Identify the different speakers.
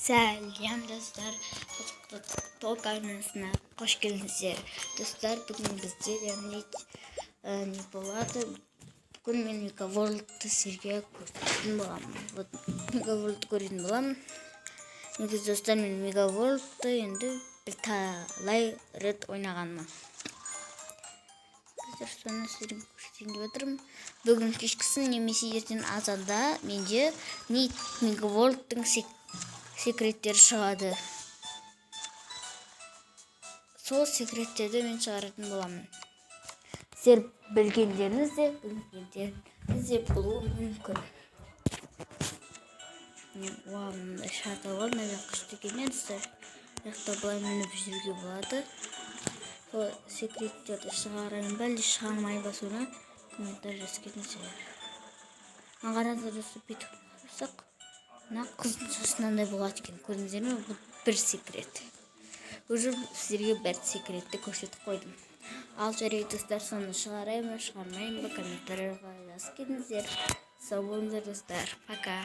Speaker 1: Сәлем, достар! Ток арнасына қош келдіңіздер! Достар, бүгін бізде, яғни, не болады? Бүгін мен Мегаворлдты сіздерге көрсететін боламын. Вот, Мегаворлдты көретін боламын. Негізі, достар, мен Мегаворлдты енді бірталай рет ойнағанмын. Қазір соны сіздерге көрсетейін деп жатырмын. Бүгін кешкісін немесе ертең азанда менде не Мегаворлдтың секреттері шығады. Сол секреттерді мен шығаратын боламын. Сіздер білгендеріңіз де, білмегендеріңіз де болуы мүмкін. Міне, уау, мындай шарда бар, мына жақ күшті екен, иә, достар. Мына жақта былай мініп жүруге болады. Сол секреттерді шығарайын ба, әлде шығармайын ба, соны комментарий жазып кетіңіздер. Мына қараңыздар, достар, бүйтіп қарасақ, мына қыздың шашы мынандай болады екен, көрдіңіздер ме? Бұл бір секрет. Уже сіздерге бір секретті көрсетіп қойдым. Ал жарайды, достар, соны шығарайын ба, шығармайын ба, комментарийға жазып кетіңіздер. Сау болыңыздар, достар, пока.